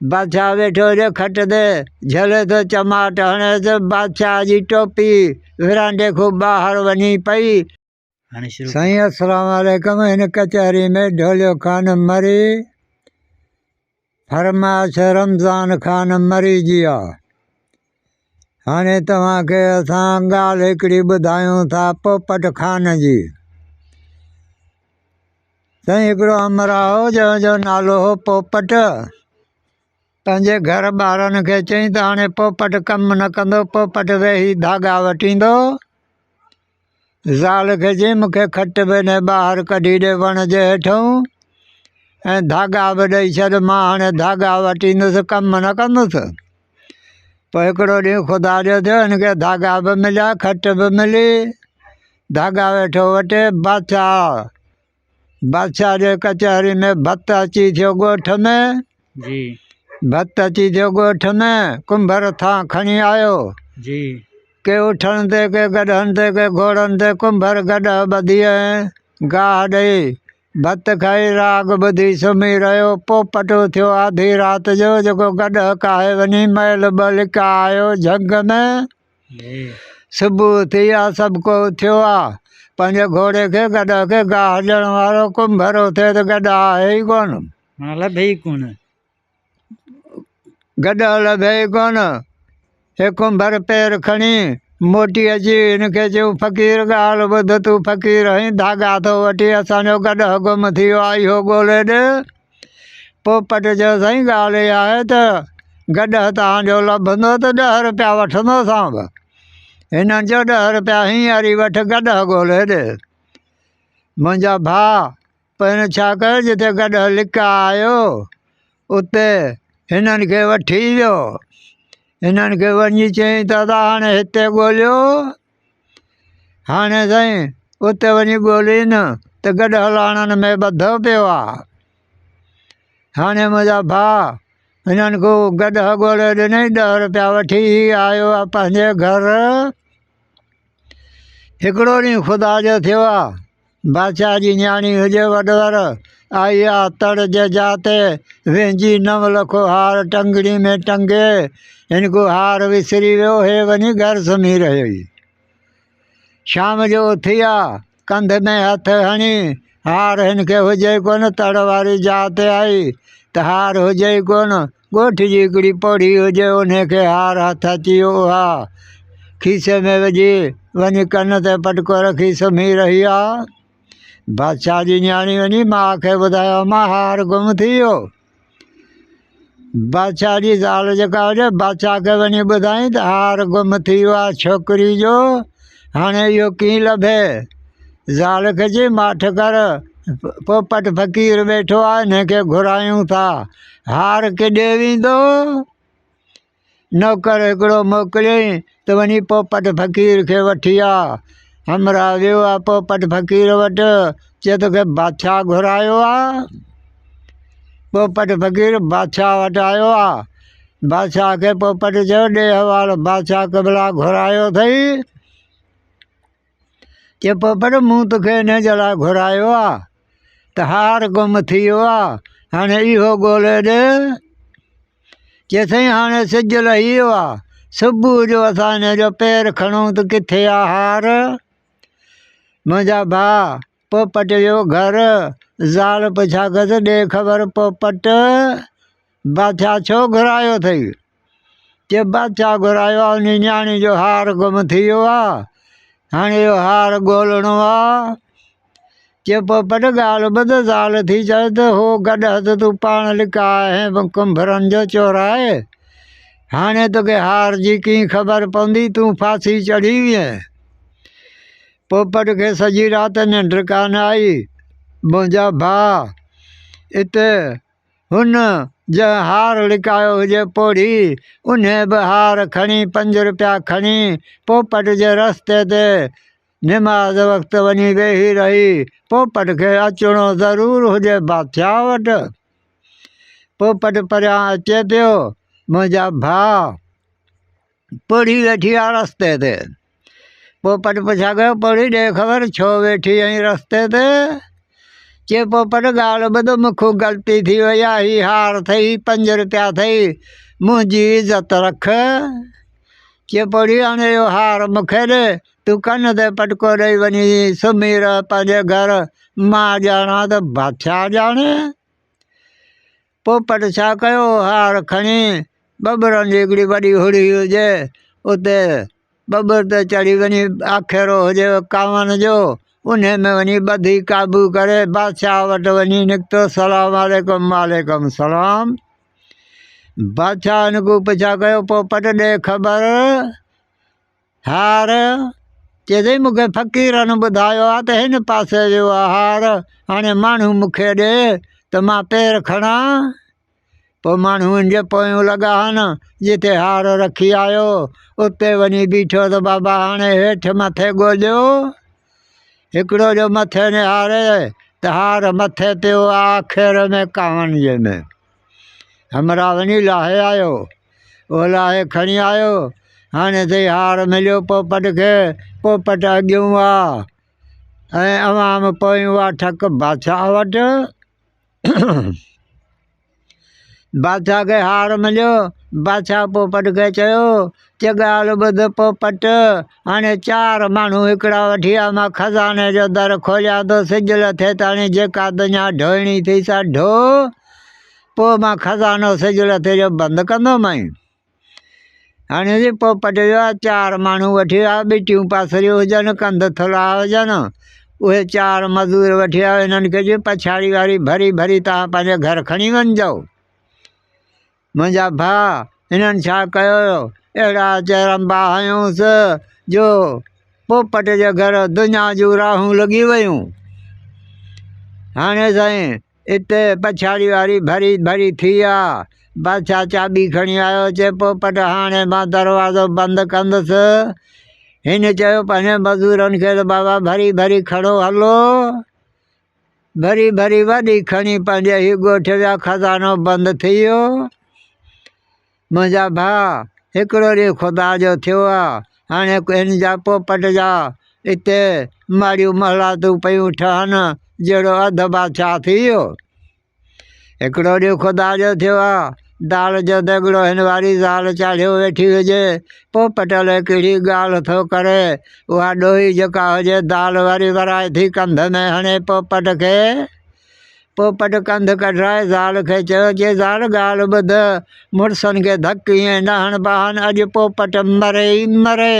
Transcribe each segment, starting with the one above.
بادشاهه ويٺو هجي کٽ تي، جهلي ٿو چماٽ هڻيس، بادشاهه جي ٽوپي ورانڊي کان ٻاهر وڃي پئي. سائين السلام عليڪم هن ڪچهري ۾ ڍوليو خان مري فرمائش رمضان خان مري جي آ. هاڻي توهان کي اسان ڳالهه هڪڙي ٻڌايون ٿا پوپٽ خان جي. سائين هڪڙو همراهه هو جنهن جو نالو هو پوپٽ. پنهنجي گهر ٻارن کي چيائين ته هاڻي پوپٽ ڪم نه ڪندو، پوپٽ ويهي ڌاڳا وٽيندو. زال کي چيائين مون کي کٽ به انهي ٻاهر ڪڍي ڏي وڻ جي هيٺئون ۽ ڌاڳا به ڏئي ڇڏ، مان هاڻي ڌاڳا وٽيندس ڪم نه ڪندس. پوء هڪڙو ڏينهن خدا جو ٿيو هن کي ڌاڳا به مليا کٽ به ملي. ڌاڳا ويٺو وٽي بادشاهه بادشاهه جي ڪچهري ۾ ڀت اچي ٿيو ڳوٺ ۾. جي. ڀت اچي ٿيو ڳوٺ ۾ ڪنڀر ٿان کڻي آيو. جي. ڪي اٺن تي ڪي گڏهن تي ڪي گهوڙن تي ڪنڀر گڏهه ٻڌي ۽ گاهه ڏئي ڀت کائي راڳ ٻڌي سمهي رهيو. پوپٽ اٿيو آڌي رات جو جيڪو گڏهه ڪاهي وڃي ميل ٻه لڪا آيو جهنگ ۾. صبح ٿي آ سڀ ڪو اٿيو آ پنهنجي گهوڙي کي گڏهه کي گاهه ڏيڻ وارو ڪنڀر اٿي ته گڏهه آهي ئي ڪونه. معنيٰ لڀي ئي ڪونه. گڏهه لڀي ئي ڪونه. هي ڪنڀر پير کڻي موٽي اچي هن کي چيو فقير ڳالهه ٻڌ تون فقير آهين ڌاڳا ٿو وٺي اسان جو گڏهه گم ٿي ويو آهي اهو ڳولي ڏي. پوپٽ چيو سائين ڳالهه اها آهي ته گڏهه توهان جو لڀندو ته ڏهه رپيا وٺندوسانو. هنن چيو ڏهه رپيا هينئر ئي وٺ گڏهه ڳولي ڏي. منهنجا ڀاء پوء هن ڇا ڪيو جتي گڏهه لڪا آيو اتي هنن کي وٺي ويو. هنن کي وڃي چيائين ته ادا هاڻي هتي ڳوليو. هاڻي سائين اتي وڃي ڳولين ته گڏهه لاڻن ۾ ٻڌو پيو آ. هاڻي منهنجا ڀاء هنن کي گڏهه ڳولي ڏنائين ڏهه رپيا وٺي هي آيو آ پنهنجي گهر. هڪڙو ڏينهن خدا جو ٿيو آ بادشاهه جي نياڻي هجي وڏور، آئي آ تڙ جي جاء تي وهنجي نو لکو هار ٽنگڙي ۾ ٽنگي، هن کان هار وسري ويو، هي وڃي گهر سمهي رهيئي. شام جو اٿي آ، ڪنڌ ۾ هٿ هڻي، هار هن کي هجي ئي ڪونه، تڙ واري جاء تي آئي ته هار هجي ئي ڪونه، ڳوٺ جي هڪڙي پوڙهي هجي، انهي کي هار هٿ اچي ويو، اها کيسي ۾ وجهي وڃي ڪن تي پٽڪو رکي سمهي رهي آ. بادشاهه جي نياڻي وڃي ماء کي ٻڌايو، امان هار گم ٿي ويو. بادشاهه جي زال جيڪا هجي، بادشاهه کي وڃي ٻڌائين ته هار گم ٿي ويو آ ڇوڪري جو، هاڻي اهو ڪيئن لڀي؟ زال کي چئي ماٺ ڪر، پوپٽ فقير ويٺو آ، انهي کي گهرايون ٿا، هار ڪيڏي ويندو؟ نوڪر هڪڙو موڪليائين ته وڃي پوپٽ فقير کي وٺي آ. همراهه ويو آ پوپٽ فقير وٽ، چي توکي بادشاهه گهرايو آ. پوپٽ فقير بادشاهه وٽ آيو آ. بادشاهه کي پوپٽ چيو ڏي حوال بادشاهه قبلا گهرايو اٿئي. چي پوپٽ مون توکي ان جي لاء گهرايو آ ته هار گم ٿي ويو آ هاڻي اهو ڳولي ڏي. چي سائين هاڻي سج لهي ويو آ صبح جو اسان ان جو پير کڻون ته ڪٿي آ هار. منهنجا ڀاء پوپٽ ويو گهر، زال پڇا ڪيس ڏي خبر پوپٽ بادشاهه ڇو گهرايو اٿئي؟ چي بادشاهه گهرايو آ انهي نياڻي جو هار گم ٿي ويو آ هاڻي اهو هار ڳولڻو آ. چي پوپٽ ڳالهه ٻڌ زال ٿي چوي ته هو گڏهه ته تون پاڻ لڪاء آهين ڪنڀرن جو چورائي هاڻي توکي هار جي ڪيئن خبر پوندي تون ڦاسي چڙهي وئين. پوپٽ کي سڄي رات ننڊ ڪانه آئي. منهنجا ڀاء اتي هن جنهن هار لڪايو هجي پوڙهي انهي به هار کڻي پنج رپيا کڻي پوپٽ جي رستي تي نماز وقت وڃي ويهي رهي. پوپٽ کي اچڻو ضرور هجي بادشاهه وٽ. پوپٽ پريان اچي پيو، منهنجا ڀاء پوڙهي ويٺي آ رستي تي. پوپٽ پڇا ڪيو، پوڙهي ڏي خبر ڇو ويٺي آهين رستي تي؟ چي پوپٽ ڳالهه ٻڌ مون کان غلطي ٿي وئي آ، هي هار اٿئي، پنج رپيا اٿئي، منهنجي عزت رک. چي پوڙهي هاڻي اهو هار مون کي ڏي، تون ڪن تي پٽڪو ڏئي وڃي سمهي رهه پنهنجي گهر، مان ڄاڻان ته بادشاهه ڄاڻي. پوپٽ ڇا ڪيو، هار کڻي ٻٻرن جي هڪڙي وڏي هڙي هجي، اتي ٻٻر تي چڙهي وڃي آکيرو هجي ڪانون جو، انهي ۾ وڃي ٻڌي قابو ڪري بادشاهه وٽ وڃي نڪتو، سلام عليڪم وعليڪم سلام. بادشاهه هن کان پڇا ڪيو، پوپٽ ڏي خبر. هار، چي سائين مون کي فقيرن ٻڌايو آهي ته هن پاسي ويو آهي هار، هاڻي ماڻهو مون کي ڏي ته مان پير کڻان. پوء ماڻهو هن جي پويون لڳا هن، جتي هار رکي آيو، اتي وڃي بيٺو ته بابا هاڻي هيٺ مٿي ڳوليو. هڪڙو جو مٿي نهاري ته هار مٿي پيو آهي آخر ۾ ڪانون جي ۾. همراهه وڃي لاهي آيو. اهو لاهي کڻي آيو. هاڻي اٿئي هار مليو پوپٽ کي. پوپٽ اڳيون آ ۽ عوام پويون آ ٺڪ بادشاهه وٽ. بادشاهه کي هار مليو. بادشاهه پوپٽ کي چيو چي ڳالهه ٻڌ پوپٽ، هاڻي چار ماڻهو هڪڙا وٺي آ، مان خزاني جو در کوليان ٿو، سج لٿي تاڻي جيڪا دنيا ڍوئڻي ٿي سا ڍو. پوء مان خزانو سج لٿي جو بند ڪندومانء. هاڻي جي پوپٽ جو آ چار ماڻهو وٺي آ، ٻٽيون پاسريون هجن، ڪنڌ ٿلها هجن، اهي چار مزور وٺي آ، انهن کي چئي پڇاڙي واري ڀري ڀري توهان پنهنجي گهر کڻي وڃجو. منهنجا ڀاء هنن ڇا ڪيو، اهڙا اچي رنبا هنيونس جو پوپٽ جي گهر دنيا جون راهون لڳي ويون. هاڻي سائين اتي پڇاڙي واري ڀري ڀري ٿي آ. بادشاهه چاٻي کڻي آيو، چي پوپٽ هاڻي مان دروازو بند ڪندس. هن چيو پنهنجي مزورن کي ته بابا ڀري ڀري کڻو هلو. ڀري ڀري وڏي کڻي پنهنجي هي ڳوٺ ويا، خزانو بند ٿي ويو. منهنجا ڀاء، هڪڙو ڏينهن خدا جو ٿيو آ، هاڻي هن جا پوپٽ جا اتي ماڙيون محلاتون پيون ٺهن، جهڙو اڌ بادشاهه ٿي ويو. هڪڙو ڏينهن خدا جو ٿيو آ، دال جو ديڳڙو هن واري زال چاڙهيو ويٺي هجي، پوپٽ الائي ڪهڙي ڳالهه ٿو ڪري، اها ڏوهي جيڪا هجي دال واري ورائي ٿي ڪنڌ ۾ هڻي پوپٽ کي. پوپٽ ڪنڌ ڪڍرائي زال کي چيو، چي زال ڳالهه ٻڌ، مڙسن کي ڌڪ ائين نه هڻبا آهن، اڄ پوپٽ مري ئي مري.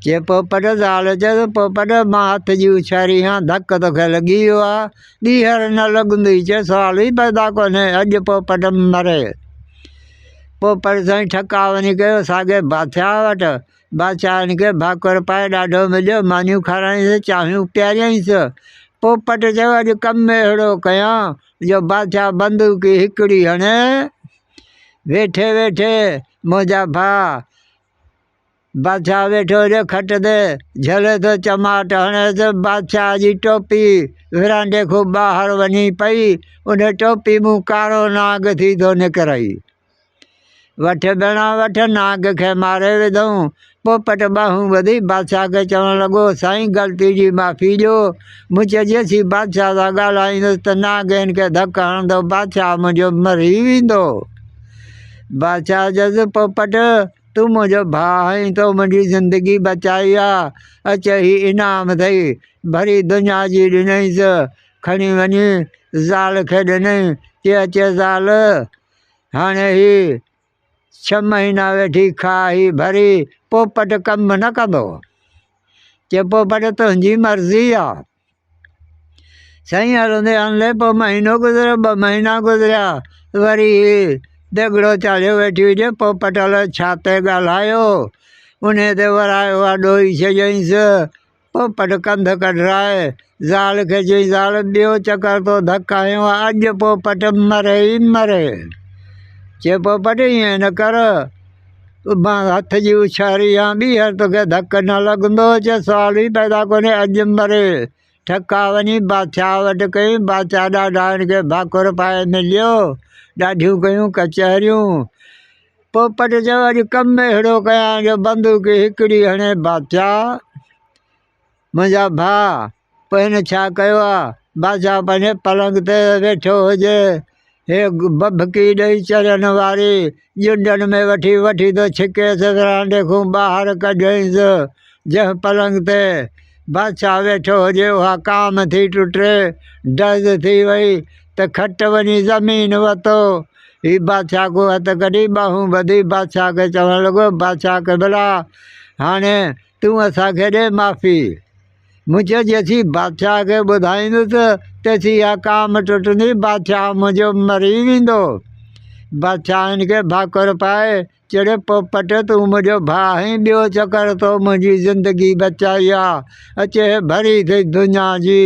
چي پوپٽ زال چيس، پوپٽ مان هٿ جي اڇاري هان، ڌڪ توکي لڳي ويو آ، ٻيهر نه لڳندئي. چي سوال ئي پيدا ڪونهي، اڄ پوپٽ مري. پوپٽ سائين ٺڪاء وڃي ڪيو ساڳئي بادشاهه وٽ. بادشاهه هن کي ڀاڪر پائي ڏاڍو مليو، مانيون کارايائينس، چانهيون پياريائينس. پوپٽ چيو، اڄ ڪم اهڙو ڪيان جو بادشاهه بندوقي هڪڙي هڻي. ويٺي ويٺي منهنجا ڀاء، بادشاهه ويٺو هجي کٽ تي، جهلي ٿو چماٽ هڻيس، بادشاهه جي ٽوپي ورانڊي کان ٻاهر وڃي پئي، ان ٽوپي مون ڪارو نانگ ٿي ٿو نڪرئي. وٺ ڀيڻا وٺ، نانگ کي ماري وڌئون. پوپٽ ٻانهون ٻڌي بادشاهه کي چوڻ لڳو، سائين غلطي جي معافي ڏيو. مون چيو جيسين بادشاهه سان ڳالهائيندس ته نانگ هن کي ڌڪ هڻندو، بادشاهه منهنجو مري ويندو. بادشاهه چيس، پوپٽ تون منهنجو ڀاء آهين، تو منهنجي زندگي بچائي آ، اچ هي انعام اٿئي. ڀري دنيا جي ڏنائينس، کڻي وڃي زال کي ڏنائين، چي اچ زال! هاڻي هي ڇهه مهينا ويٺي کاء هي ڀري پوپٽ ڪم نه ڪندو. چي پوپٽ تنهنجي مرضي آ. سائين هلندي هلندي پوء مهينو گذريو ٻه مهينا گذريا وري هي ديڳڙو چاڙهيو ويٺي هجي پوپٽ الائي ڇا تي ڳالهايو انهي تي ورايو آ ڏوئي ڇڏيائينس. پوپٽ ڪنڌ ڪڍرائي زال کي چيائين، زال ٻيو چڪر تو ڌڪ هنيو آ، اڄ پوپٽ مري ئي مري. چي پوپٽ ائين نه ڪر، مان هٿ جي اڇاري آهيان، ٻيهر توکي ڌڪ نه لڳندو. چي سوال ئي پيدا ڪونهي، اڄ مري. ٺڪا وڃي بادشاهه وٽ ڪيائين، بادشاهه ڏاڍا هن کي ڀاڪر پائي مليو، ڏاڍيون ڪيون ڪچهريون. پوپٽ چيو، اڄ ڪم اهڙو ڪيان جو بندوق هڪڙي هڻي بادشاهه منهنجا ڀاء. پوء هن ڇا ڪيو آ؟ بادشاهه پنهنجي پلنگ تي ويٺو هجي، هي ڀڀڪي ڏئي چرين واري ڄنڊن ۾ وٺي وٺي ٿو ڇڪيس، ورانڊي کان ٻاهر ڪڍيائينس، جنهن پلنگ تي بادشاهه ويٺو هجي اها ڪام ٿي ٽٽي، ڊز ٿي وئي ته کٽ وڃي زمين وتو. هي بادشاهه کان هٿ ڪڍي ٻانهون ٻڌي بادشاهه کي چوڻ لڳو، بادشاهه قبلا هاڻي تون اسان کي ڏي معافي. مون چيو جيسين بادشاهه کي ٻڌائيندس تيسين اها ڪام ٽٽندي، بادشاهه منهنجو مري ويندو. بادشاهه هن کي ڀاڪر پائي چيو پوپٽ تون منهنجو ڀاء آهين، ٻيو چڪر تو منهنجي زندگي بچائي آ، اچ هي ڀري اٿئي دنيا جي،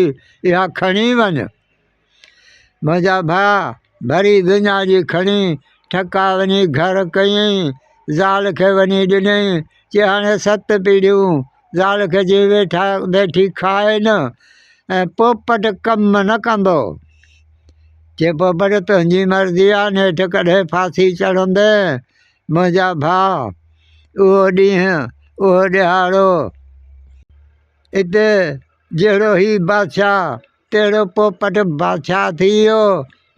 اها کڻي وڃ. منهنجا ڀاء ڀري دنيا جي کڻي ٺڪا وڃي گهر ڪيائين، زال کي وڃي ڏنائين، چي هاڻي ست پيڙهيون زال کي جي ويٺا ويٺي کائن ۽ پوپٽ ڪم نه ڪندو. چي پوپٽ تنهنجي مرضي آ، نيٺ ڪڏهن ڦاسي چڙهندين. منهنجا ڀاء اهو ڏينهن اهو ڏهاڙو اتي جهڙو هي بادشاهه تهڙو پوپٽ بادشاهه ٿي ويو.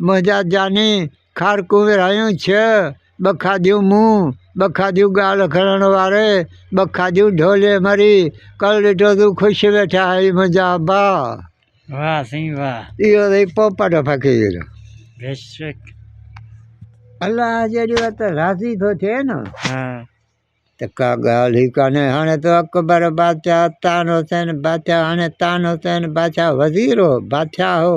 منهنجا جاني کارڪون ورهايون ڇهه، ٻه کاڌيون مون، ٻه کاڌيون ڳالهه کڻڻ واري، ٻه کاڌيون ڍولي مري. ڪل ڏٺو تون خوش ويٺا آهين منهنجا ابا. واهه سائين واهه. اهو اٿئي پوپٽ فقير. بيشڪ. الله جيڏي وقت راضي ٿو ٿئي نه. ها. ته ڪا ڳالهه ئي ڪانهي. هاڻي ته اڪبر بادشاهه، تان حسين بادشاهه، هاڻي تان حسين بادشاهه وزير هو، بادشاهه هو.